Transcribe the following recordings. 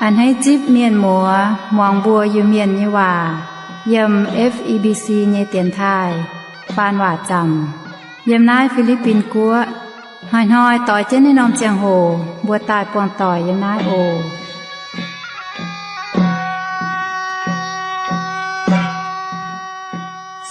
A'hneiv zipv mienh muoz muangx mbuo Iu-Mienh nyei waac yiem F E B C nyei dienx taaih faan waac zaamc yiem naaiv Fi^li^bin Guoqv. Hnoi-hnoi doix jienv naaiv norm ziangh hoc mbuo daaih buangh doic yiem naaiv oc.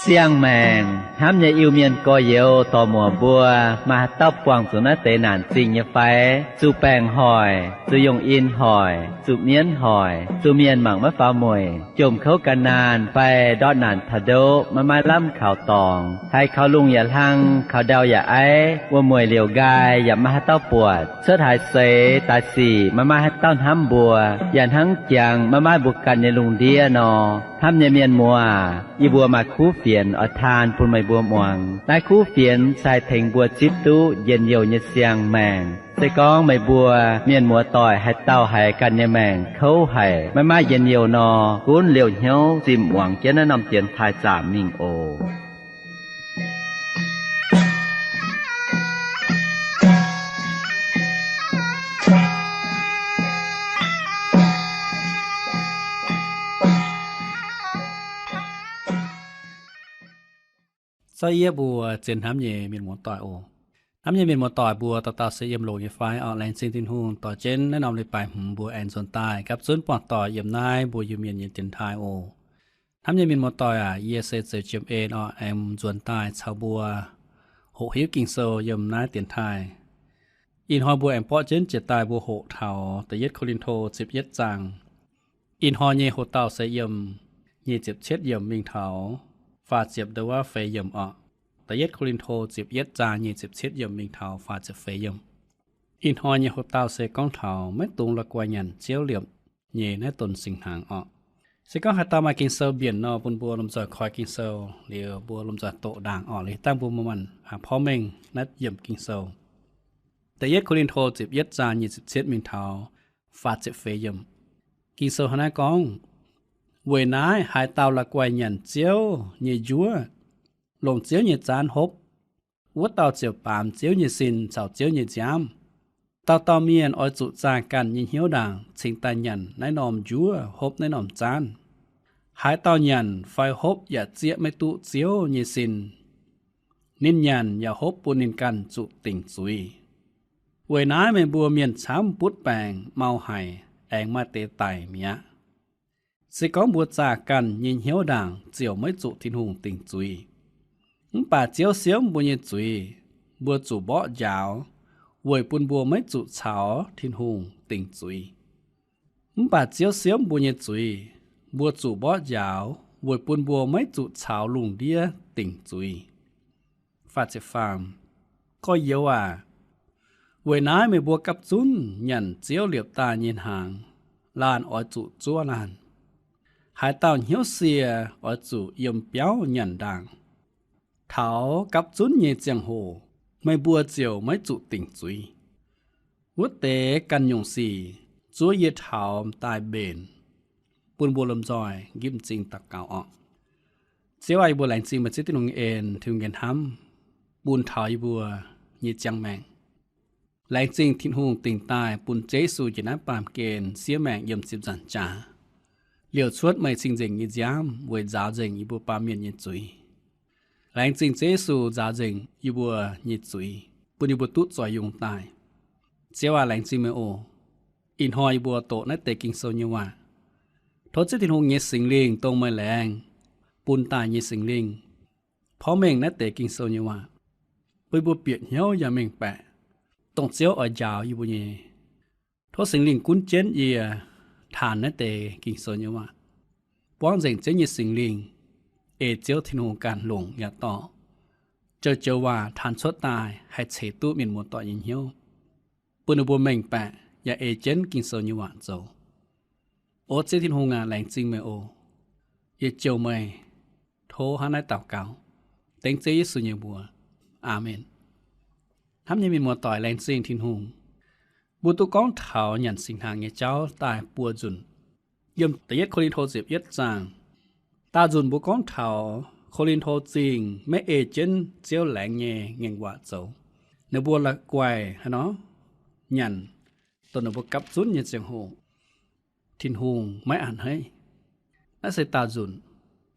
Siang-maengc hnamv nyei Iu-Mienh gorx-youz dorc-muoc mbuo, maaih haaix dauh buangh zuqc naaiv deix naanc zingh nyei fai? Zuqc baengc hoic, zuqc yungh in hoic, zuqc mienv hoic, zuqc mienh mangc maiv faaux mueic, jomc kouv gan naanh fai ndortv naanc taux ndoqv maiv maaih lamh kaux dorngx, haiz kaux lungh yaac hlang, kaux ndau yaac aiv, wuom-mueic liouc nqaai yaac maiv maaih haaix dauh buatc, cuotv haaix seix daaih sic maiv maaih haaix dauh hnamv mbuo, yaac hnangv jangx maiv maaih mbuo ganh nyei lungh ndiev nor. Hnamv nyei mienh muoz, yie mbuo maaih kuv fienx oix taan bun meih mbuo muangx. Naaiv kuv fienx se haih tengx mbuo zipv duqv njien-youh nyei siang-maengc. Se gorngv meih mbuo mienh muoz-doic haaix dauh haiz ganh nyei maengc kouv haic, maiv maaih njien-youh nor, gunv liouh hnyouv zinh muangx jienv naaiv norm dienx taaih zaamc mingh oc. Zorqv yie mbuo zien hnamv nyei mienh muoz-doic oc. Hnamv nyei mienh muoz-doic mbuo dauh dauh se yiem longx nyei fai? Orqc, laengz zingh Tin-Hungh dorh jienv naaiv norm leiz-baaix hmz mbuo aengx nzuonx daaih gapv zunv buangh doic yiem naaiv mbuo Iu-Mienh nyei dienx taaih oc. Hnamv nyei mienh muoz-doic aac, yie se Zeux Jiem En orqc, aengx nzuonx daaih caux mbuo hoqc hiuv Ging-Sou yiem naaiv dienx taaih. Ih hnoi mbuo aengx borqv jienv jiex daaih mbuo hoqc taux Da'yietv Ko^lin^to ziepc yietv zaang. Ih hnoi nyei hoc-dauh se yiem nyic ziepc cietv yiemc mingh taux faah ziepc ndouv feix yiemc orqc. Da'yietv Ko^lin^to ziepc yietv zaang nyic ziepc cietv yiemc mingh taux faah ziepc feix yiemc. Ih hnoi nyei hoc-dauh se gorngv taux maiv dungx la'guaih nyanc Ziouv liepc nyei naaiv donx singx hnaangx orqc. Se gorngv haaix dauh maaih Ging-Sou mbienc nor, bun mbuo lomh nzoih koi Ging-Sou liuz, mbuo lomh nzoih doqc ndaangc orqc. Liuz dangh mbuo mangc haih porv mengh naaiv yiemc Ging-Sou. Da'yietv Ko^lin^to ziepc yietv zaang nyic ziepc cietv mingh taux faah ziepc feix yiemc. Ging-Sou hnangv naaiv gorngv, Weic naaiv haaix dauh la'guaih nyanc Ziouv nyei njuov, longc Ziouv nyei zaanv hopv, wuov dauh ziouc baamz Ziouv nyei sin caux Ziouv nyei nziaamv. Dauh dauh mienh oix zuqc zaah ganh nyei hnyouv ndaangc cingx daaih nyanc naaiv norm njuov, hopv naaiv norm zaanv. Haaix dauh nyanc fai hopv yaac zieqv maiv duqv Ziouv nyei sin, ninh nyanc yaac hopv bun ninh ganh zuqc dingc zuiz. Weic naaiv meih mbuo mienh camv butv baengc mau haic, aengx maaih deix daic mi'aqv. Se gorngv mbuo zaah ganh nyei hnyouv ndaangc ziouc maiv zuqc Tin-Hungh dingc zuiz. Mv baac Ziouv siemv mbuo nyei zuiz, mbuo zuqc mborqv njaaux, weic bun mbuo maiv zuqc caux Tin-Hungh dingc zuiz. Mv baac Ziouv siemv mbuo nyei zuiz, mbuo zuqc mborqv njaaux weic bun mbuo maiv zuqc caux lungh ndiev dingc zuiz. Gorx-youz aac, weic naaiv meih mbuo gapv zunv nyanc Ziouv liepc daaih nyei hnaangx, laanh oix zuqc zuov laanh. Haaix dauh hnyouv sie oix zuqc yiem biauv nyanc ndaangc. Taux gapv zunv nyei ziangh hoc meih mbuo ziouc maiv zuqc dingc zuiz. Wuov deix ganh nyungc sic zuov yie taux m'daaih mbenc. Bun mbuo lomh nzoih nqipv m'zing daux gaux orqc. Ziouv aac, yie mbuo laengz zingh meih Ziouv Tin-Hungh nyei en, Tin-Hungh nyei hnamv bun taux yie mbuo nyei ziangh maengc. Laengz zingh Tin-Hungh dingc daaih bun Ziouv Yesu njiec naaiv baamh gen siev maengc yiem ziepc nzaangc jaax, liouc cuotv meih cing-nzengc nyei nziaamv weic nzaaux nzengc yie mbuo baamh mienh nyei zuiz. Laengz zingh Ziouv Yesu nzaaux nzengc yie mbuo nyei zuiz, bun yie mbuo duqv zoix yungz daaih. Ziouv aac, laengz zingh meih oc. Ih hnoi yie mbuo doqc naaiv deix Ging-Sou nyei waac. Tov Ziouv Tin-Hungh nyei Singx Lingh, dongh meih laengz bun daaih nyei Singx Lingh, porv mengh naaiv deix Ging-Sou nyei waac, bun yie mbuo bieqc hnyouv yaac mengh baeqc, dongh Ziouv oix njaaux yie mbuo nyei. Tov Singx Lingh gunv jienv yie taanx naaiv deix Ging-Sou nyei waac. Buangv nzengc Ziouv nyei Singx Lingh, ei Ziouv Tin-Hungh ganh longc yaac dorh joux-joux waac taanx cuotv daaih haih ceix duqv mienh muoz-doic nyei hnyouv, bun ninh mbuo mengh baeqc yaac ei jienv Ging-Sou nyei waac zoux. O Ziouv Tin-Hungh aac, laengz zingh meih oc. Yie jouh meih, tov hnangv naaiv daux gaux dengv Ziouv Yesu nyei mbuox. Aamen. Hnamv nyei mienh muoz-doic, laengz zingh Tin-Hungh. Mbuo duqv gorngv taux nyanc singx hnaangx nyei jauv daaih buo nzunc. Yiem da'yietv Ko^lin^to ziepc yietv zaang, daauh nzunc mbuo gorngv taux Ko^lin^to Zingh maiv ei jienv Ziouv laengz nyei ngaengc waac zoux. Ninh mbuo la'guaih haaix nor nyanc, dongh ninh mbuo gapv zunv nyei ziangh hoc. Tin-Hungh maiv a'hneiv. Naaiv se daauh nzunc.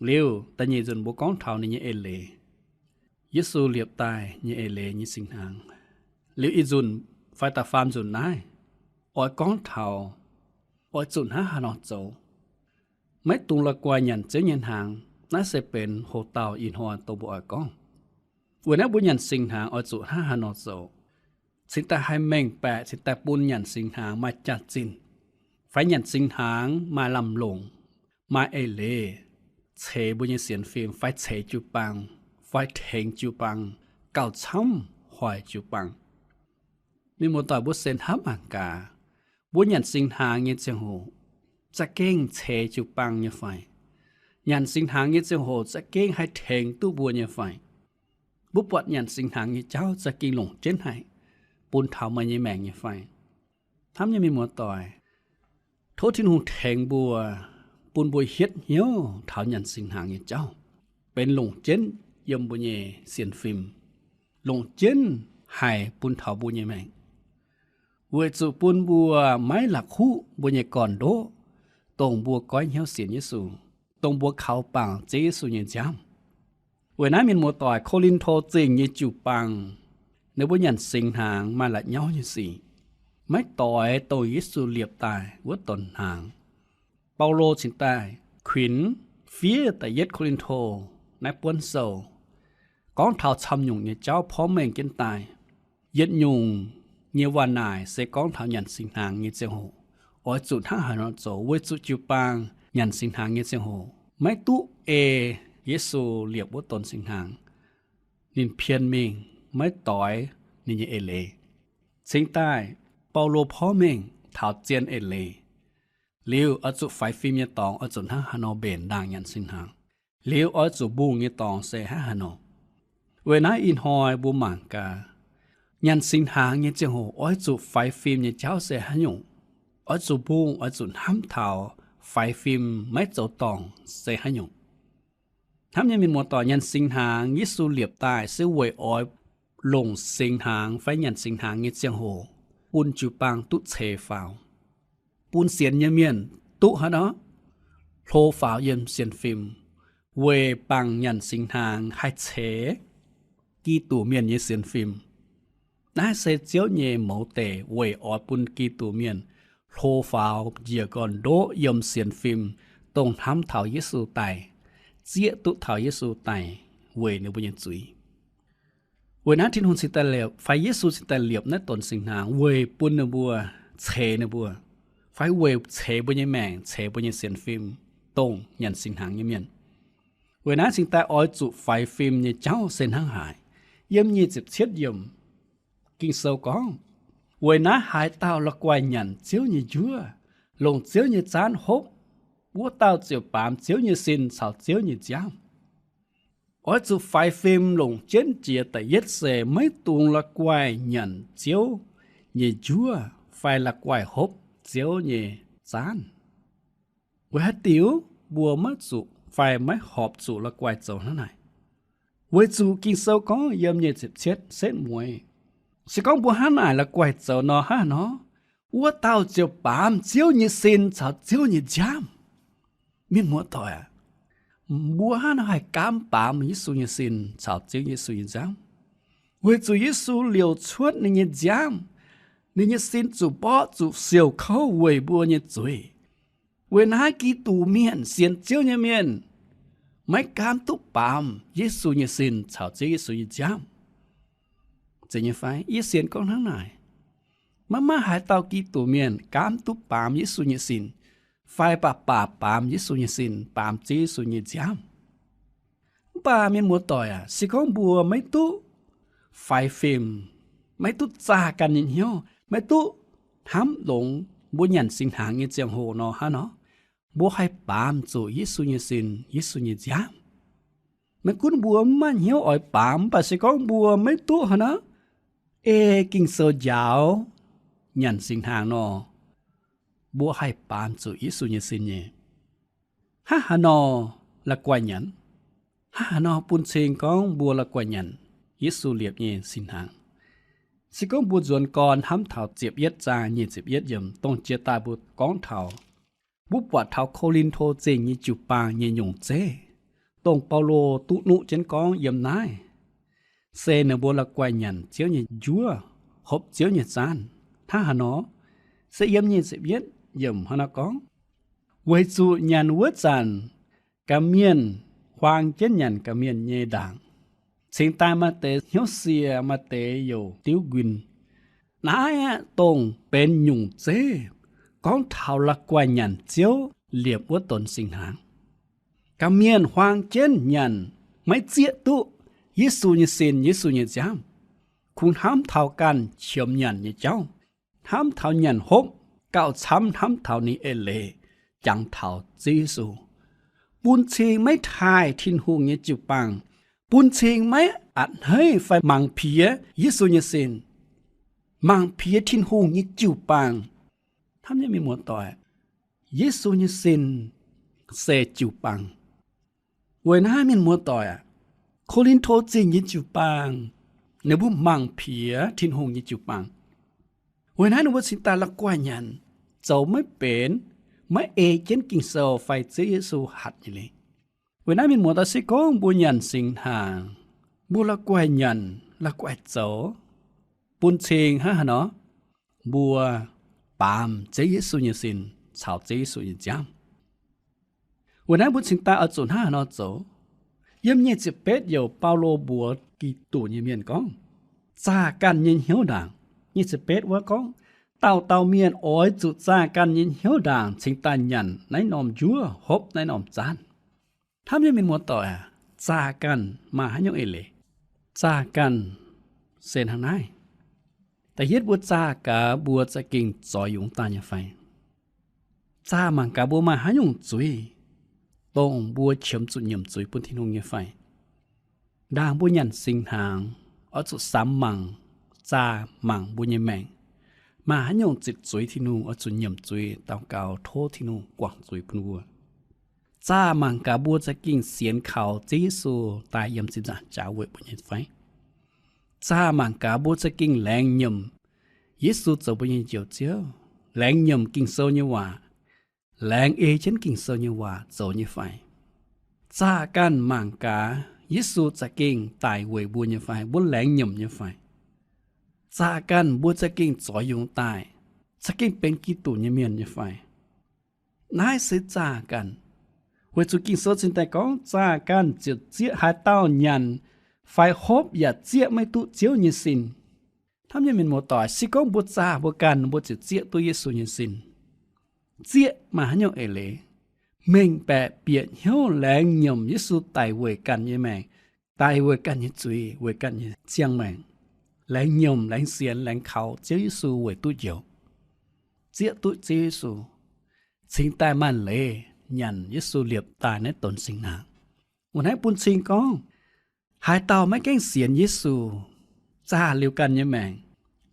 Liuz da'nyeic nzunc mbuo gorngv taux ninh nyei eix leiz. Yesu liepc daaih nyei eix leiz nyei singx hnaangx. Liuz ih nzunc fai da'faam nzunc naaiv, oix gorngv taux oix zuqc hnangv haaix nor zoux. Maiv dungx la'guaih nyanc Ziouv nyei hnaangx. Naaiv se benx hoc-dauh ih hnoi dongh mbuo oix gorngv. Weic naaiv mbuo nyanc singx hnaangx oix zuqc hnangv haaix nor zoux, cingx daaih haih mengh baeqc, cingx daaih bun nyanc singx hnaangx maaih jaax-zinh, fai nyanc singx hnaangx maaih lamh longc, maaih eix leiz, ceix mbuo nyei sienx fim, fai ceix jiu-baang, fai tengx jiu-baang, gauh camv hoic jiu-baang. Mienh muoz-doic, mbuo se hnamv mangc gaax, mbuo nyanc singx hnaangx nyei ziangh hoc za'gengh ceix jiu-baang nyei fai? Nyanc singx hnaangx nyei ziangh hoc za'gengh haih tengx duqv mbuo nyei fai? Mbuo buatc nyanc singx hnaangx nyei jauv za'gengh longc jienv haic bun taux meih nyei maengc nyei fai? Hnamv nyei mienh muoz-doic, tov Tin-Hungh tengx mbuo, bun mbuo hietv hnyouv taux nyanc singx hnaangx nyei jauv benx longc jienv yiem mbuo nyei sienx fim, longc jienv haic bun taux mbuo nyei maengc, weic zuqc bun mbuo maiv la'kuqv mbuo nyei gorn-ndoqv, dongh mbuo goiv hnyouv sienx Yesu, dongh mbuo kaux bangc Ziouv Yesu nyei nziaamv. Weic naaiv mienh muoz-doic, Ko^lin^to Zingh nyei jiu-baang, ninh mbuo nyanc singx hnaangx maaih la'nyauv nyei sic, maiv doix dongh Yesu liepc daaih wuov donx hnaangx. Baulo cingx daaih kuinx fiev da'yietv Ko^lin^to naaiv buonv sou, gorngv taux camv nyungc nyei jauv porv mengh jienv daaih. Yietc nyungc nyei waac naaic se gorngv taux nyanc singx hnaangx nyei ziangh hoc oix zuqc hnangv haaix nor zoux weic zuqc jiu-baang nyanc singx hnaangx nyei ziangh hoc maiv duqv ei Yesu liepc wuov donx singx hnaangx, ninh pien mingh maiv doix ninh nyei eix leiz. Cingx daaih Baulo porv mengh taux zien eix leiz. Liuz oix zuqc faix fim nyei dorngx oix zuqc hnangv haaix nor mbenc ndaangc nyanc singx hnaangx. Liuz oix zuqc mbungh nyei dorngx se hnangv haaix nor. Weic naaiv ih hnoi mbuo mangc gaax, nyanc singx hnaangx nyei ziangh hoc oix zuqc faix fim nyei jauv se haaix nyungc. Oix zuqc mbungh, oix zuqc hnamv taux faix fim maiv zoux dorngc se haaix nyungc. Hnamv nyei mienh muoz-doic, nyanc singx hnaangx, Yesu liepc daaih se weic oix longc singx hnaangx fai nyanc singx hnaangx nyei ziangh hoc bun jiu-baang duqv ceix faaux, bun sienx nyei mienh duqv haaix nor hlo faaux yiem sienx fim, weic bangc nyanc singx hnaangx haih ceix Giduc mienh nyei sienx fim. Naaiv se Ziouv nyei mouz deic weic oix bun Giduc mienh hlo faaux njiec gorn-ndoqv yiem sienx fim, dongh hnamv taux Yesu daic, zieqv duqv taux Yesu daic weic ninh mbuo nyei zuiz. Weic naaiv Tin-Hungh cingx daaih liepc, fai Yesu cingx daaih liepc naaiv donx singx hnaangx weic bun ninh mbuo, ceix ninh mbuo, fai weic ceix mbuo nyei maengc, ceix mbuo nyei sienx fim, dongh nyanc singx hnaangx nyei mienh. Weic naaiv cingx daaih oix zuqc faix fim nyei jauv se hnangv haaix? Yiem nyic ziepc cietv yiemc, Ging-Sou gorngv, weic naaiv haaix dauh la'guaih nyanc Ziouv nyei njuov, longc Ziouv nyei zaanv hopv, wuov dauh ziouc baamz Ziouv nyei sin caux Ziouv nyei nziaamv. Oix zuqc faix fim longc jienv jiex da'yietv se maiv dungx la'guaih nyanc Ziouv nyei njuov fai la'guaih hopv Ziouv nyei zaanv. Weic haaix diuc mbuo maiv zuqc fai maiv horpc zuqc la'guaih zoux hnangv naaic? Weic zuqc Ging-Sou gorngv yiem nyic ziepc cietv setv mueiz, se gorngv mbuo hnangv naaic la'guaih zoux nor, hnangv haaix nor? Wuov dauh ziouc baamz Ziouv nyei sin caux Ziouv nyei nziaamv. Mienh muoz-doic aac, mbuo hnangv haaix nor haih gaamv baamz Yesu nyei sin caux Ziouv Yesu nyei nziaamv? Weic zuqc Yesu liouc cuotv ninh nyei nziaamv, ninh nyei sin zuqc mborqv zuqc siouc kouv weic mbuo nyei zuiz. Weic naaiv Giduc mienh, sienx Ziouv nyei mienh, maiv gaamv duqv baamz Yesu nyei sin caux Ziouv Yesu nyei nziaamv. Zeiz nyei fai? Yie sienx gorngv hnangv naaic, maiv maaih haaix dauh Giduc mienh gaamv duqv baamz Yesu nyei sin, fai baac baac baamz Yesu nyei sin, baamz Ziouv Yesu nyei nziaamv. Mv baac mienh muoz-doic aac, se gorngv mbuo maiv duqv faix fim, maiv duqv zaah ganh nyei hnyouv, maiv duqv hnamv longx mbuo nyanc singx hnaangx nyei ziangh hoc nor, hnangv nor mbuo haih baamz zuqc Yesu nyei sin, Yesu nyei nziaamv. Maiv gunv mbuo mv maaih hnyouv oix baamz, mv baac se gorngv mbuo maiv duqv hnangv nor, ei Ging-Sou njaaux nyanc singx hnaangx nor, mbuo haih baamz zuqc Yesu nyei sin nyei. Hnangv haaix nor la'guaih nyanc? Hnangv haaix nor bun cing gorngv mbuo la'guaih nyanc Yesu liepc nyei singx hnaangx? Se gorngv mbuo nzuonx gorn hnamv taux ziepc yietv zaang nyic ziepc yietv yiemc, dongh jiex daaih mbuo gorngv taux Mbuo buatc taux Ko^lin^to Zingh nyei jiu-baang nyei nyungc zeiv, dongh Baulo duqv nuqv jienv gorngv yiem naaiv se ninh mbuo la'guaih nyanc Ziouv nyei njuov, hopv Ziouv nyei zaanv. Hnangv haaix nor? Se yiem nyic ziepc yietv yiemc hnangv naaiv gorngv, weic zuqc nyanc wuov zanc, ga'mienh huaang jienv nyanc ga'mienh nyei ndaangc, cingx daaih maaih deix hnyouv sie, maaih deix youc diuv nquin. Naaiv aeqv, dongh benx nyungc zeiv gorngv taux la'guaih nyanc Ziouv liepc wuov donx singx hnaangx. Ga'mienh huaang jienv nyanc, maiv zieqv duqv Yesu nyei sin, Yesu nyei nziaamv, kungx hnamv taux ganh qiemx nyanc nyei jauv, hnamv taux nyanc hopv, gauh camv hnamv taux ninh eix leiz jangx taux Ziouv Yesu, bun cing maiv taaih Tin-Hungh nyei jiu-baang, bun cing maiv a'hneiv fai mangc piex Yesu nyei sin, mangc piex Tin-Hungh nyei jiu-baang. Hnamv nyei mienh muoz-doic, Yesu nyei sin se jiu-baang. Weic naaiv mienh muoz-doic aac, Ko^lin^to Zingh nyei jiu-baang, ninh mbuo mangc piex Tin-Hungh nyei jiu-baang. Weic naaiv ninh mbuo cingx daaih la'guaih nyanc, zoux maiv benx, maiv ei jienv Ging-Sou fai Ziouv Yesu hatc nyei leiz. Weic naaiv mienh muoz-doic, se gorngv mbuo nyanc singx hnaangx, mbuo la'guaih nyanc, la'guaih zoux, bun cing hnangv haaix nor? Mbuo baamz Ziouv Yesu nyei sin caux Ziouv Yesu nyei nziaamv. Weic naaiv mbuo cingx daaih oix zuqc hnangv haaix nor zoux? Yiem nyic ziepc betv youc Baulo mbuox Giduc nyei mienh gorngv, zaah ganh nyei hnyouv ndaangc. Nyic ziepc betv wuov gorngv, dauh dauh mienh oix zuqc zaah ganh nyei hnyouv ndaangc cingx daaih nyanc naaiv norm njuov, hopv naaiv norm zaanv. Hnamv nyei mienh muoz-doic aac, zaah ganh maaih haaix nyungc eix leiz? Zaah ganh se hnangv naaiv. Da'yietv, mbuo zaah gaax mbuo za'gengh zoix yungz daaih nyei fai? Zaah mangc gaax mbuo maaih haaix nyungc zuiz, dongh mbuo qiemx zuqc nyiemc zuiz bun Tin-Hungh nyei fai? Ndaangc mbuo nyanc singx hnaangx, oix zuqc samx mangc, zaah mangc mbuo nyei maengc maaih haaix nyungc zitc zuiz Tin-Hungh, oix zuqc nyiemc zuiz, daux gaux tov Tin-Hungh guangc zuiz bun mbuo. Zaah mangc gaax mbuo za'gengh sienx kaux Ziouv Yesu daaih yiem zinh nzaangc jaax weic mbuo nyei fai? Zaah mangc gaax mbuo za'gengh laengz nyiemc Yesu zoux mbuo nyei Njoux Ziouv, laengz nyiemc Ging-Sou nyei waac, laengz ei jienv Ging-Sou nyei waac zoux nyei fai? Zaah ganh mangc gaax Yesu za'gengh daic weic mbuo nyei fai, mbuo laengz nyiemc nyei fai? Zaah ganh mbuo za'gengh zoix yungz daaih, za'gengh benx Giduc nyei mienh nyei fai? Naaiv se zaah ganh. Weic zuqc Ging-Sou cingx daaih gorngv, zaah ganh ziouc zieqv haaix dauh nyanc fai hopv yaac zieqv maiv duqv Ziouv nyei sin. Hnamv nyei mienh muoz-doic, se gorngv mbuo zaah mbuo ganh, mbuo ziouc zieqv duqv Yesu nyei sin. Zieqv maaih haaix nyungc eix leiz? Mengh baeqc bieqc hnyouv laengz nyiemc Yesu daic weic ganh nyei maengc, daic weic ganh nyei zuiz, weic ganh nyei ziangh maengc, laengz nyiemc, laengz sienx, laengz kaux Ziouv Yesu weic duqv njoux, zieqv duqv Ziouv Yesu, cingx daaih maaih leiz nyanc Yesu liepc daaih naaiv donx singx hnaangx. Weic naaiv bun cing gorngv, haaix dauh maiv gaengh sienx Yesu, zaah liuz ganh nyei maengc,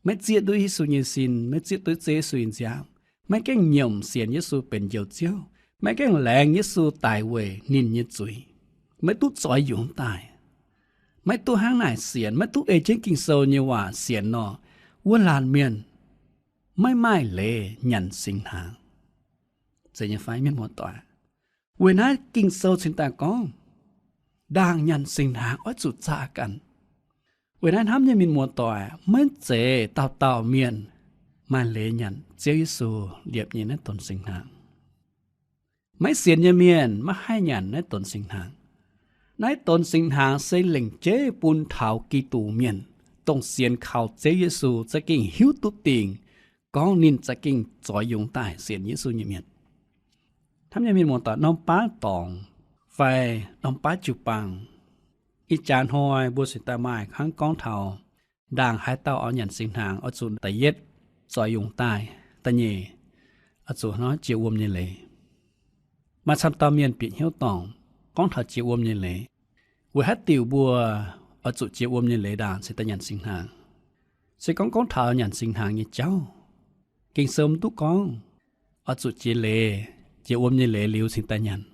maiv zieqv duqv Yesu nyei sin, maiv zieqv duqv Ziouv Yesu nyei nziaamv, maiv gaengh nyiemc sienx Yesu benx Njoux Ziouv, maiv gaengh laengz Yesu daic weic ninh nyei zuiz, maiv duqv zoix yungz daaih, maiv duqv hnangv naaic sienx, maiv duqv ei jienv Ging-Sou nyei waac sienx nor, wuov laanh mienh maiv maaih leiz nyanc singx hnaangx. Zeiz nyei fai, mienh muoz-doic? Weic naaiv Ging-Sou cingx daaih gorngv, ndaangc nyanc singx hnaangx oix zuqc zaah ganh. Weic naaiv hnamv nyei mienh muoz-doic, maiv zeiz dauh dauh mienh maaih leiz nyanc Ziouv Yesu liepc nyei naaiv donx singx hnaangx. Maiv sienx nyei mienh maiv haih nyanc naaiv donx singx hnaangx. Naaiv donx singx hnaangx se lengc jeiv bun taux Giduc mienh, dongh sienx kaux Ziouv Yesu za'gengh hiuv duqv dingc gorngv ninh za'gengh zoix yungz daaih sienx Yesu nyei mienh. Hnamv nyei mienh muoz-doic, norm baav dorngx fai norm baav jiu-baang, ih jaax hnoi mbuo sienx daaih maaih hnangv gorngv taux ndaangc haaix dauh oix nyanc singx hnaangx oix zuqc da'yietv zoix yungz daaih, da'nyeic oix zuqc hnangv jiex wuom nyei leiz. Maaih camv dauh mienh bieqc hnyouv dorngc gorngv taux jiex wuom nyei leiz. Weic haaix diuc mbuo oix zuqc jiex wuom nyei leiz ndaangc cingx daaih nyanc singx hnaangx? Se gorngv gorngv taux nyanc singx hnaangx nyei jauv, Ging-Sou mv duqv gorngv oix zuqc jiex leiz, jiex wuom nyei leiz liuz cingx daaih nyanc.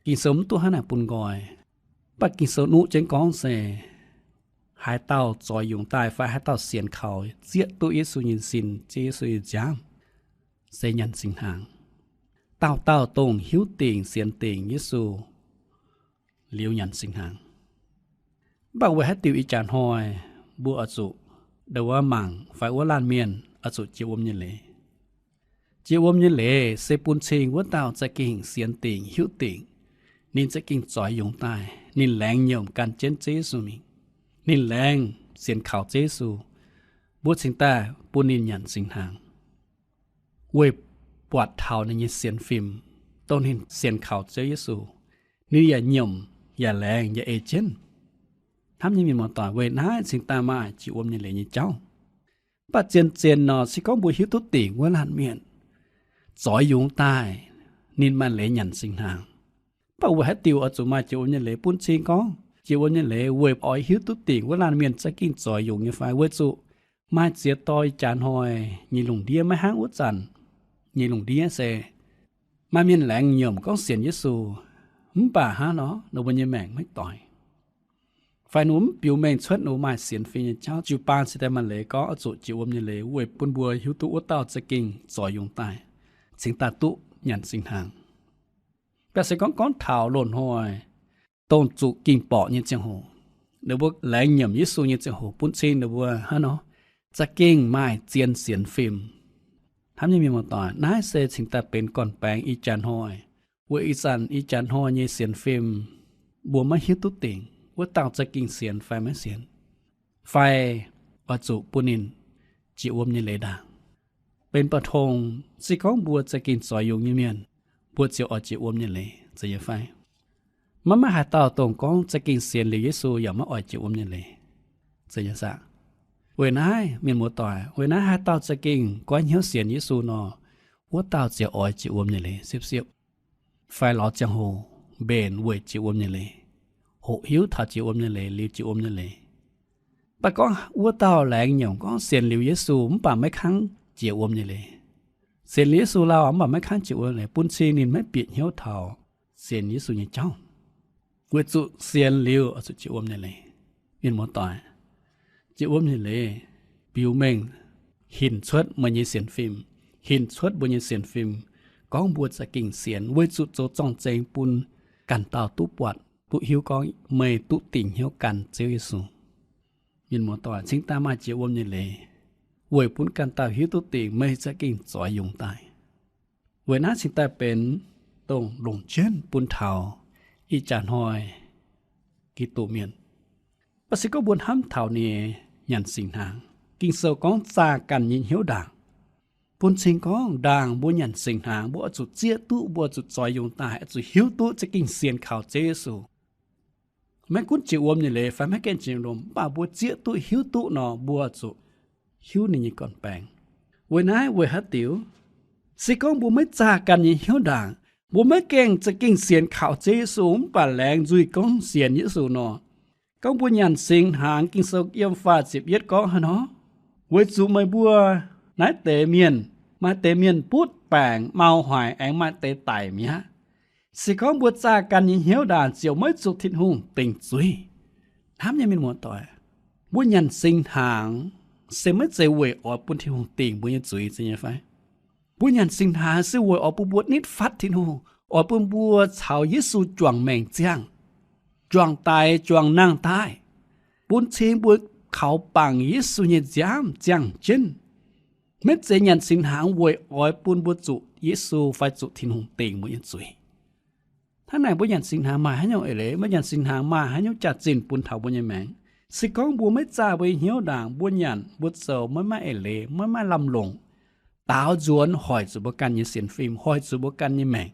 Ging-Sou mv duqv hnangv naaic bun nqoi. Mv baac Ging-Sou nuqv jienv gorngv se, haaix dauh zoix yungz daaih fai haaix dauh sienx kaux zieqv duqv Yesu nyei sin, zieqv Yesu nyei nziaamv, se nyanc singx hnaangx. dauh dauh dongh hiuv dingc sienx dingc Yesu liuz nyanc singx hnaangx. Mv baac weic haaix diuc ih jaax hnoi mbuo oix zuqc ndau wuov mangc fai wuov laanh mienh oix zuqc jiex wuom nyei leiz? Jiex wuom nyei leiz se bun cing wuov dauh za'gengh sienx dingc hiuv dingc, ninh za'gengh zoix yungz daaih, ninh laengz nyiemc gan jienv Ziouv Yesu mingh, ninh laengz sienx kaux Ziouv Yesu, mbuo cingx daaih bun ninh nyanc singx hnaangx, weic buatc taux ninh nyei sienx fim, dongh ninh sienx kaux Ziouv Yesu, ninh yaac nyiemc, yaac laengz, yaac ei jienv. Hnamv nyei mienh muoz-doic, weic naaiv cingx daaih maaih jiex wuom nyei leiz nyei jauv. Mv baac zien-zien nor, se gorngv mbuo hiuv duqv dingc wuov laanh mienh zoix yungz daaih, ninh maaih leiz nyanc singx hnaangx. Mv baac weic haaix diuc oix zuqc maaih jiex wuom nyei leiz? Bun cing gorngv jiex wuom nyei leiz weic oix hiuv duqv dingc wuov laanh mienh za'gengh zoix yungz nyei fai? Weic zuqc maaih ziex dorh ih jaax hnoi nyei lungh ndiev, maiv hnangv wuov zanc nyei lungh ndiev se maaih mienh laengz nyiemc gorngv sienx Yesu, mv baac hnangv nor ninh mbuo nyei maengc maiv doix, fai ninh mbuo mv biux mengh cuotv ninh mbuo maaih sienx fim nyei jauv. Jiu-baang cingx daaih maaih leiz gorngv oix zuqc jiex wuom nyei leiz weic bun mbuo hiuv duqv wuov dauh za'gengh zoix yungz daaih, cingx daaih duqv nyanc singx hnaangx. Mv baac se gorngv gorngv taux loz-hnoi dongh zuqc ging-borqc nyei ziangh hoc, ninh mbuo laengz nyiemc Yesu nyei ziangh hoc, bun cing ninh mbuo hnangv nor za'gengh maaih zien sienx fim. Hnamv nyei mienh muoz-doic, naaiv se cingx daaih benx gorn-baengx ih jaax hnoi, weic ih zanc ih jaax hnoi nyei sienx fim mbuo maiv hiuv duqv dingc wuov dauh za'gengh sienx fai maiv sienx, fai oix zuqc bun ninh jiex wuom nyei leiz ndaangc. Benx ba'tong, se gorngv mbuo za'gengh zoix yungz nyei mienh, mbuo ziouc oix jiex wuom nyei leiz, zeiz nyei fai? Maiv maaih haaix dauh dongh gorngv za'gengh sienx liuz Yesu yaac maiv oix jiex wuom nyei leiz, zeiz nyei saah? Weic naaiv, mienh muoz-doic, weic naaiv haaix dauh za'gengh goiv hnyouv sienx Yesu nor, wuov dauh ziouc oix jiex wuom nyei leiz siepv-siepv, fai lorz ziangh hoc mbenc weic jiex wuom nyei leiz, hoqc hiuv taux jiex wuom nyei leiz, liuz jiex wuom nyei leiz. Mv baac gorngv wuov dauh laengz nyiemc gorngv sienx liuz Yesu mv baac maiv kangv jiex wuom nyei leiz, sienx liuz Yesu lauh mv baac maiv kangv jiex wuom nyei leiz, bun cing ninh maiv bieqc hnyouv taux sienx Yesu nyei jauv. Weic zuqc sienx liuz oix zuqc jiex wuom nyei leiz. Mienh muoz-doic, jiex wuom nyei leiz biux mengh hinc cuotv meih nyei sienx fim, hinc cuotv mbuo nyei sienx fim, gorngv mbuo za'gengh sienx weic zuqc zoux zorng-zengx bun ganh dauh duqv buatc, duqv hiuv gorngv meih duqv dingc hnyouv gan Ziouv Yesu. Mienh muoz-doic, cingx daaih maaih jiex wuom nyei leiz weic bun ganh dauh hiuv duqv dingc meih za'gengh zoix yungz daaih. Weic naaiv cingx daaih benx dongh longc jienv bun taux ih jaax hnoi Giduc mienh. Mv baac se gorngv mbuo hnamv taux ninh nyanc singx hnaangx, Ging-Sou gorngv zaah ganh nyei hnyouv ndaangc. Bun cing gorngv ndaangc mbuo nyanc singx hnaangx, mbuo oix zuqc zieqv duqv, mbuo oix zuqc zoix yungz daaih, oix zuqc hiuv duqv za'gengh sienx kaux Ziouv Yesu. Maiv gunv jiex wuom nyei leiz fai maiv gaengh jiex wuom, mv baac mbuo zieqv duqv hiuv duqv nor, mbuo zuqc hiuv ninh nyei gorn-baengx. Weic naaiv weic haaix diuc? Se gorngv mbuo maiv zaah ganh nyei hnyouv ndaangc, mbuo maiv gaengh za'gengh sienx kaux Ziouv Yesu, mv baac laengz nzuih gorngv sienx Yesu nor, gorngv mbuo nyanc singx hnaangx, Ging-Sou yiem faah ziepc yietv gorngv haaix nor, weic zuqc meih mbuo naaiv deix mienh, maaih deix mienh butv baengc mau haic aengx maaih deix daic mi'aqv. Se gorngv mbuo zaah ganh nyei hnyouv ndaangc ziouc maiv zuqc Tin-Hungh dingc zuiz. Hnamv nyei mienh muoz-doic, mbuo nyanc singx hnaangx se maiv zeiz weic oix bun Tin-Hungh dingc mbuo nyei zuiz, zeiz nyei fai? Mbuo nyanc singx hnaangx se weic oix bun mbuo nitv fatv Tin-Hungh, oix bun mbuo caux Yesu juangc maengc ziangh, juangc daix juangc nangh daaih, bun cing mbuo kaux bangc Yesu nyei nziaamv ziangh jienv. Maiv zeiz nyanc singx hnaangx weic oix bun mbuo zuqc Yesu fai zuqc Tin-Hungh dingc mbuo nyei zuiz. Hnangv naaic mbuo nyanc singx hnaangx maaih haaix nyungc eix leiz? Mbuo nyanc singx hnaangx maaih haaix nyungc jaax-zinh bun taux mbuo nyei maengc? Se gorngv mbuo maiv zaah mbuo nyei hnyouv ndaangc, mbuo nyanc mbuo zoux maiv maaih eix leiz, maiv maaih lamh longc, daaux nzuonx hoic zuqc mbuo ganh nyei sienx fim, hoic zuqc mbuo ganh nyei maengc.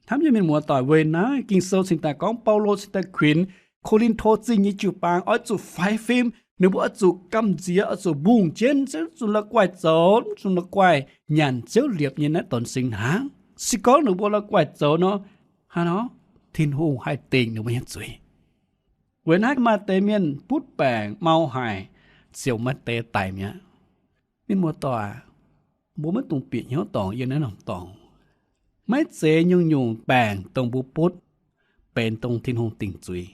Hnamv nyei mienh muoz-doic, weic naaiv Ging-Sou cingx daaih gorngv, Baulo cingx daaih kuinx Ko^lin^to Zingh nyei jiu-baang oix zuqc faix fim, ninh mbuo oix zuqc gamh nziex, oix zuqc mbungh jienv, zuqc la'guaih zoux, zuqc la'guaih nyanc Ziouv liepc nyei naaiv donx singx hnaangx. Se gorngv ninh mbuo la'guaih zoux nor, hnangv nor Tin-Hungh haih dingc ninh mbuo nyei zuiz. Weic naaiv maaih deix mienh butv baengc mau haic, ziouc maaih deix daic mi'aqv. Mienh muoz-doic, mbuo maiv dungx bieqc hnyouv dorngc yiem naaiv norm dorngx. Maiv zeiz nyungc-nyungc baengc dongh mbuo butv benx dongh Tin-Hungh dingc zuiz.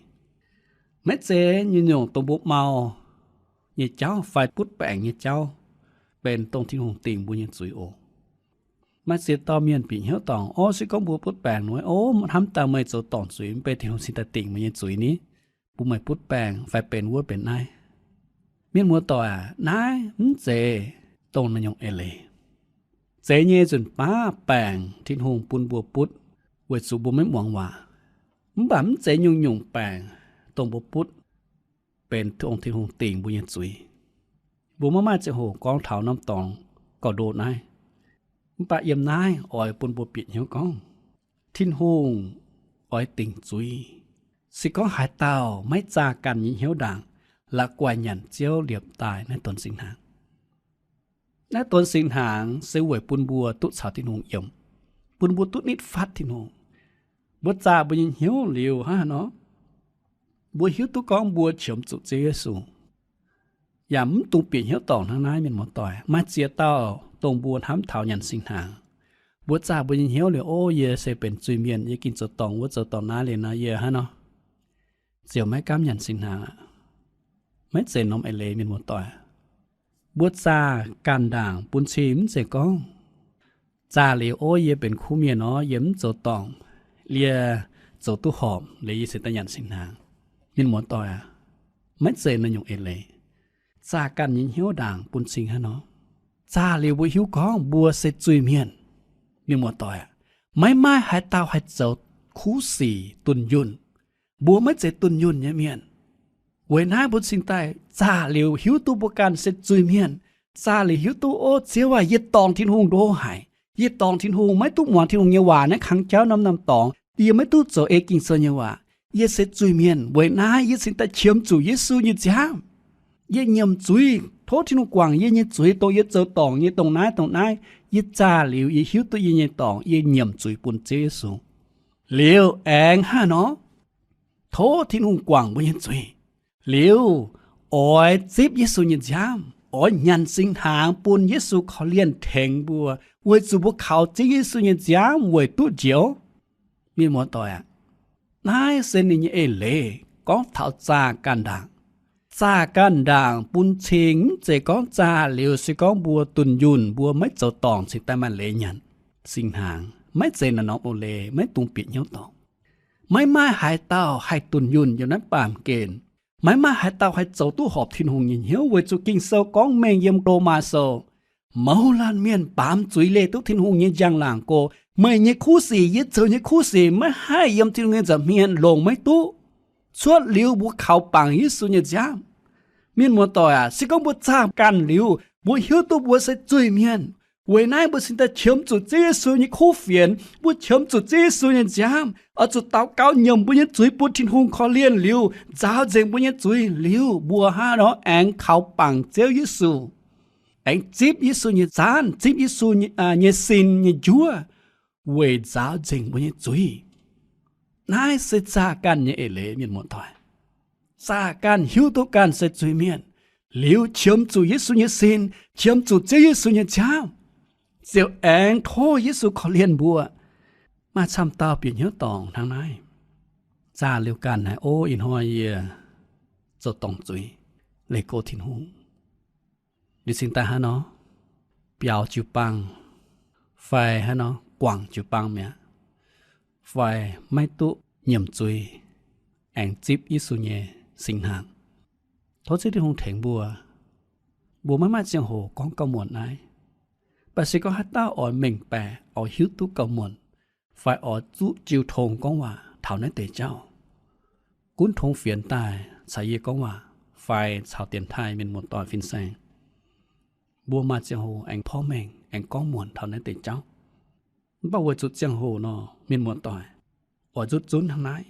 Maiv zeiz nyungc-nyungc dongh mbuo mau nyei jauv fai butv baengc nyei jauv benx dongh Tin-Hungh dingc mbuo nyei zuiz oc. Maaih ziex dauh mienh bieqc hnyouv dorngc, Ov, se gorngv mbuo butv baengc nor, ov, hnamv daaih meih zoux dorngc zuiz, mv baac Tin-Hungh cingx daaih dingc meih nyei zuiz ni. Mbuo meih butv baengc fai benx wuov benx naaiv. Mienh muoz-doic aac, naaiv mv zeiz dongh naaiv nyungc eix leiz. Zeiz nyei nzunc baav baengc Tin-Hungh bun mbuo butv weic zuqc mbuo maiv muangx waac. Mv baac mv zeiz nyungc-nyungc baengc dongh mbuo butv benx dongh Tin-Hungh dingc mbuo nyei zuiz. Mbuo maiv maaih ziangh hoc gorngv taux norm dorngx gauh ndo naaiv. Mv baac yiem naaiv oix bun mbuo bieqc hnyouv gorngv, Tin-Hungh oix dingc zuiz. Se gorngv haaix dauh maiv zaah ganh nyei hnyouv ndaangc, la'guaih nyanc ziouv liepc daaih naaiv donx singx hnaangx. Naaiv donx singx hnaangx se weic bun mbuo duqv caux Tin-Hungh yiem, bun mbuo duqv nitv fatv Tin-Hungh. Mbuo zaah mbuo nyei hnyouv liuz hnangv haaix nor, mbuo hiuv duqv gorngv mbuo qiemx zuqc Ziouv Yesu. Yaac mv dungx bieqc hnyouv dorngc hnangv naaiv, mienh muoz-doic. Maaih ziex dauh dongh mbuo hnamv taux nyanc singx hnaangx, mbuo zaah mbuo nyei hnyouv liuz, Ov, yie se benx zuiz-mienh, yie gengh zoux dorngc wuov zoux dorngc naaiv liuz nor, yie hnangv haaix nor ziouc maiv gaamv nyanc singx hnaangx aqv. Maiv zeiz norm eix leiz, mienh muoz-doic. Mbuo zaah ganh ndaangc bun cing mv zeiz gorngv zaah liuz, Ov, yie benx kuv mienh nor, yie mv zoux dorngc, yie zoux duqv horpc liuz yie cingx daaih nyanc singx hnaangx. Mienh muoz-doic aac, maiv zeiz naaiv nyungc eix leiz. Zaah ganh nyei hnyouv ndaangc bun cing hnangv nor, zaah liuz mbuo hiuv gorngv mbuo se zuiz-mienh. Mienh muoz-doic aac, maiv maaih haaix dauh haih zoux kuv sic dunh yunh. Mbuo maiv zeiz dunh yunh nyei mienh. Weic naaiv mbuo cingx daaih zaah liuz hiuv duqv mbuo ganh se zuiz-mienh. Zaah liuz hiuv duqv, Ov, Ziouv aac, yie dorngc Tin-Hungh ndo haic. Yie dorngc Tin-Hungh, maiv duqv muangx Tin-Hungh nyei waac naaiv kangx jauv norm-norm dorngx. Yie maiv duqv zoux ei Ging-Sou nyei waac. Yie se zuiz-mienh. Weic naaiv yie cingx daaih qiemx zuqc Yesu nyei nziaamv. Yie nyiemc zuiz, tov Tin-Hungh guangc yie nyei zuiz, dongh yie zoux dorngc nyei dongh naaiv dongh naaiv. Yie zaah liuz yie hiuv duqv yie nyei dorngc, yie nyiemc zuiz bun Ziouv Yesu. Liuz aengx hnangv haaix nor, tov Tin-Hungh guangc mbuo nyei zuiz. Liuz oix zipv Yesu nyei nziaamv, oix nyanc singx hnaangx bun Yesu korv-lienh tengx mbuo, weic zuqc mbuo kaux Ziouv Yesu nyei nziaamv weic duqv njoux. Mienh muoz-doic aac, naaiv se ninh nyei eix leiz gorngv taux zaah ganh ndaangc. Zaah ganh ndaangc bun cing mv zeiz gorngv zaah liuz se gorngv mbuo dunh yunh, mbuo maiv zoux dorngc cingx daaih maaih leiz nyanc singx hnaangx. Maiv zeiz naaiv norm eix leiz, maiv dungx bieqc hnyouv dorngc. Maiv maaih haaix dauh haih dunh yunh yiem naaiv baamh gen. Maiv maaih haaix dauh haih zoux duqv horpc Tin-Hungh nyei hnyouv, weic zuqc Ging-Sou gorngv mengh yiem Lomaa Sou, mouz laanh mienh baamz zuiz leih duqv Tin-Hungh nyei njang-laangc go. Meih nyei kuv sic, yie zoux nyei kuv sic maiv haih yiem Tin-Hungh nyei nza'hmien longc maiv duqv. Cuotv liuz mbuo kaux bangc Yesu nyei nziaamv. Mienh muoz-doic aac, se gorngv mbuo zaah ganh liuz, mbuo hiuv duqv mbuo se zuiz-mienh. Weic naaiv mbuo cingx daaih qiemx zuqc Ziouv Yesu nyei kuv fienx, mbuo qiemx zuqc Ziouv Yesu nyei nziaamv, oix zuqc daux gaux nyiemc mbuo nyei zuiz bun Tin-Hungh korv-lienh liuz, nzaaux nzengc mbuo nyei zuiz liuz, mbuo hnangv nor aengx kaux bangc Ziouv Yesu, aengx zipv Yesu nyei zaanv, zipv Yesu nyei, aa, nyei sin nyei njuov, weic nzaaux nzengc mbuo nyei zuiz. Naaiv se zaah ganh nyei eix leiz, mienh muoz-doic. Zaah ganh hiuv duqv ganh se zuiz-mienh, liuz qiemx zuqc Yesu nyei sin, qiemx zuqc Ziouv Yesu nyei nziaamv, ziouc aengx tov Yesu korv-lienh mbuo. Maaih camv dauh bieqc hnyouv dorngc hnangv naaiv. Zaah liuz ganh haiz, Ov, ih hnoi yie zoux dorngc zuiz, leih go Tin-Hungh. Liuz cingx daaih hnangv nor biaux jiu-baang, fai hnangv nor guangc jiu-baang mi'aqv, fai maiv duqv nyiemc zuiz, aengx zipv Yesu nyei singx hnaangx. Tov Ziouv Tin-Hungh tengx mbuo. Mbuo maiv maaih ziangh hoc gorngv gauh muonc naaiv. Mv baac se gorngv haaix dauh oix mengh baeqc, oix hiuv duqv gauh muonc, fai oix zuqv jiu tong gorngv waac taux naaiv deix jauv, gunv tong fienx daaih caux yie gorngv waac, fai caux dienx taaih mienh muoz-doic fin-saeng, mbuo maaih ziangh hoc aengx porv mengh aengx gorngv muonc taux naaiv deix jauv. Mv baac weic zuqc ziangh hoc nor, mienh muoz-doic, oix nzutv zunv hnangv naaiv,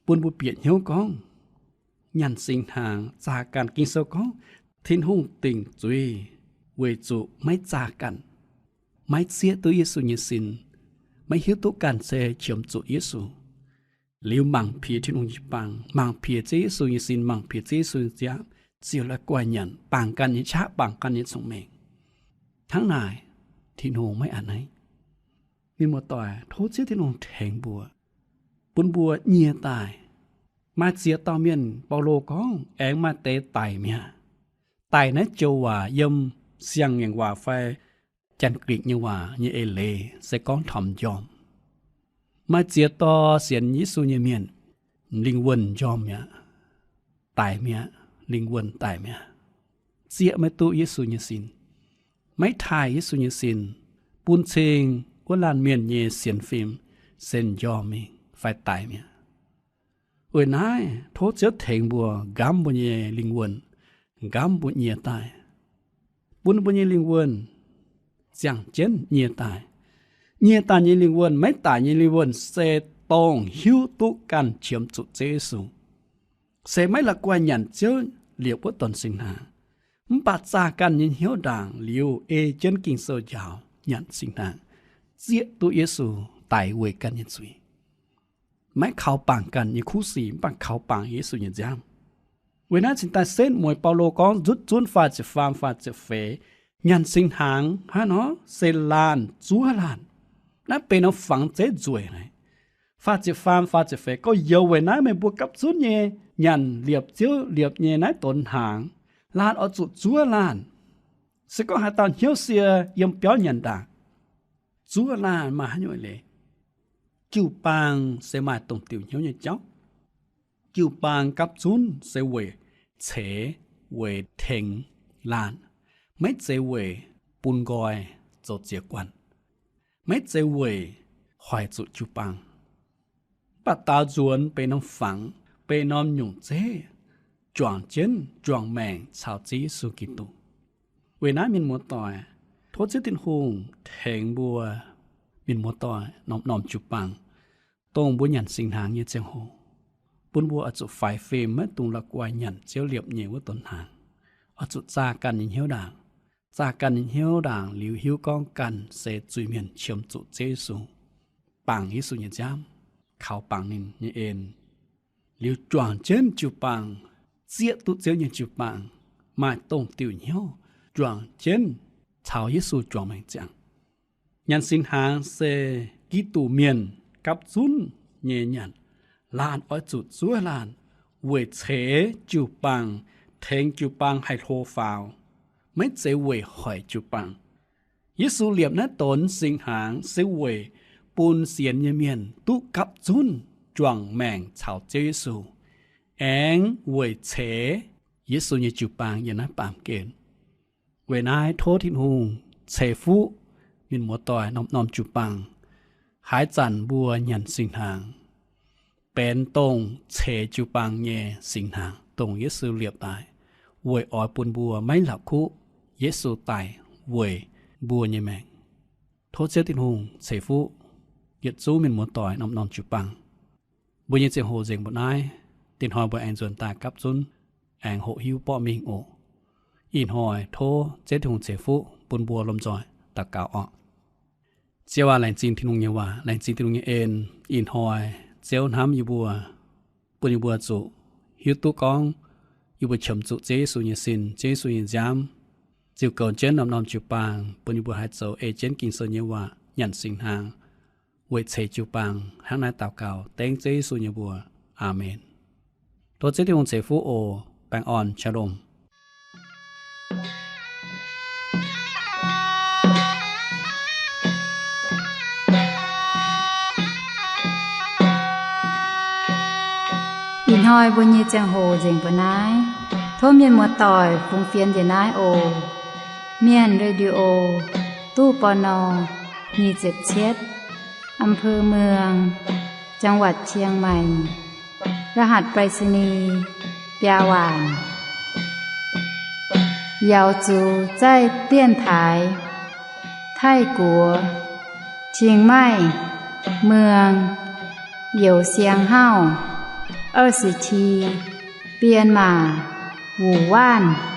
bun mbuo bieqc hnyouv gorngv nyanc singx hnaangx zaah ganh. Ging-Sou gorngv Tin-Hungh dingc zuiz weic zuqc maiv zaah ganh, maiv zieqv duqv Yesu nyei sin, maiv hiuv duqv ganh se qiemx zuqc Yesu, liuz mangc piex Tin-Hungh jiu-baang, mangc piex Ziouv Yesu nyei sin, mangc piex Ziouv Yesu nyei nziaamv, ziouc la'guaih nyanc, bangc ganh nyei qaqv, bangc ganh nyei cong-mengh. Hnangv naaic, Tin-Hungh maiv a'hneiv. Mienh muoz-doic, tov Ziouv Tin-Hungh tengx mbuo, bun mbuo nyie daaih. Maaih ziex dauh mienh, Baulo gorngv aengx maaih deix daic mi'aqv. Daic naaiv joux waac yiem Siang-Ngaengc Waac fai Janx-Gikc nyei waac nyei eix leiz se gorngv taux m'njormh. Maaih ziex dorh sienx Yesu nyei mienh, lingh wuonh m'njormh mi'aqv, daic mi'aqv, lingh wuonh daic mi'aqv, zieqv maiv duqv Yesu nyei sin, maiv taaih Yesu nyei sin, bun cing wuov laanh mienh nyei sienx fim se m'njormh mingh fai daic mi'aqv. Weic naaiv tov Ziouv tengx mbuo nqamv mbuo nyei lingh wuonh, nqamv mbuo nyie daaih, bun mbuo nyei lingh wuonh ziangh jienv nyie daaih. Nyie daaih nyei lingh wuonh, maiv daic nyei lingh wuonh se dongh hiuv duqv ganh qiemx zuqc Ziouv Yesu, se maiv la'guaih nyanc Ziouv liepc wuov donx singx hnaangx, mv baac zaah ganh nyei hnyouv ndaangc liuz ei jienv Ging-Sou njaaux nyanc singx hnaangx, zieqv duqv Yesu daic weic ganh nyei zuiz. Maiv kaux bangc ganh nyei kuv sic, mv baac kaux bangc Yesu nyei nziaamv. Weic naaiv cingx daaih setv mueiz Baulo gorngv nzutv zunv faah ziepc faam faah ziepc feix, nyanc singx hnaangx hnangv nor se laanh zuov laanh. Naaiv benx norm fangx zeiv nzueic haic. Faah ziepc faam faah ziepc feix gorngv, Youz weic naaiv meih mbuo gapv zunv nyei nyanc liepc Ziouv liepc nyei naaiv donx hnaangx, laanh oix zuqc zuov laanh. Se gorngv haaix dauh hnyouv sie, yiem biauv nyanc ndaangc. Zuov laanh maaih haaix nyungc leiz? Jiu-baang se maaih dongh diuc hnyouv nyei jauv. Jiu-baang gapv zunv se weic ceix, weic tengx laanh, maiv zeiz weic bun nqoi zoux ziex guanh, maiv zeiz weic hoic zuqc jiu-baang. Mv baac daaux nzuonx benx norm fangx, benx norm nyungc zeiv, juangc jienv juangc maengc caux Ziouv Yesu Giduc. Weic naaiv mienh muoz-doic, tov Ziouv Tin-Hungh tengx mbuo mienh muoz-doic norm-norm jiu-baang, dongh mbuo nyanc singx hnaangx nyei ziangh hoc, bun mbuo oix zuqc faix fim maiv dungx la'guaih nyanc Ziouv liepc nyei wuov donx hnaangx, oix zuqc zaah ganh nyei hnyouv ndaangc. Zaah ganh nyei hnyouv ndaangc liuz hiuv gorngv ganh se zuiz-mienh qiemx zuqc Ziouv Yesu, bangc Yesu nyei nziaamv, kaux bangc ninh nyei en, liuz juangc jienv jiu-baang, zieqv duqv Ziouv nyei jiu-baang, maaih dongh diuc hnyouv juangc jienv caux Yesu juangc maengc ziangh. Nyanc singx hnaangx se Giduc mienh gapv zunv nyei nyanc. Laanh oix zuqc zuov laanh, weic ceix jiu-baang, tengx jiu-baang haih hlo faaux, maiv zeiz weic hoic jiu-baang. Yesu liepc naaiv donx singx hnaangx se weic bun sienx nyei mienh duqv gapv zunv juangc maengc caux Ziouv Yesu, aengx weic ceix Yesu nyei jiu-baang yiem naaiv baamh gen. Weic naaiv tov Tin-Hungh ceix fuqv mienh muoz-doic norm-norm jiu-baang, haaix zanc mbuo nyanc singx hnaangx, benx dongh ceix jiu-baang nyei singx hnaangx, dongh Yesu liepc daaih weic oix bun mbuo maiv la'kuqv Yesu daic weic mbuo nyei maengc. Tov Ziouv Tin-Hungh ceix fuqv yietc zungv mienh muoz-doic norm-norm jiu-baang. Mbuo nyei ziangh hoc nzengc mbuo naaiv. Dinh hnoi mbuo aengx nzuonx daaih gapv zunv, aengx hoqc hiuv borqv mingh oc. Ih hnoi tov Ziouv Tin-Hungh ceix fuqv bun mbuo lomh nzoih daux gaux orqc. Ziouv aac, laengz zingh Tin-Hungh nyei waac, laengz zingh Tin-Hungh nyei en. Ih hnoi Ziouv hnamv yie mbuo, bun yie mbuo zuqc hiuv duqv gorngv yie mbuo qiemx zuqc Ziouv Yesu nyei sin, Ziouv Yesu nyei nziaamv, ziux goux jienv norm-norm jiu-baang, bun yie mbuo haih zoux ei jienv Ging-Sou nyei waac, nyanc singx hnaangx, weic ceix jiu-baang. Hnangv naaiv daux gaux dengv Ziouv Yesu nyei mbuox. Aamen. Tov Ziouv Tin-Hungh ceix fuqv oc. Baengh orn, Shalom. Ih hnoi mbuo nyei ziangh hoc nzengc mbuo naaiv. Tov mienh muoz-doic fungx fienx njiec naaiv oc. Mienh Radio, ตู้ ปณ. nyic ziepc cietv, อำเภอเมือง จังหวัดเชียงใหม่ รหัสไปรษณีย์ biaa waanc. Yaux zuqc zaih dienx taaix Taiv-Guoqv, Chiang Mai, เมือง Youh Siang Hauv, 二十七, Bienh Maac, Wuh Waanv.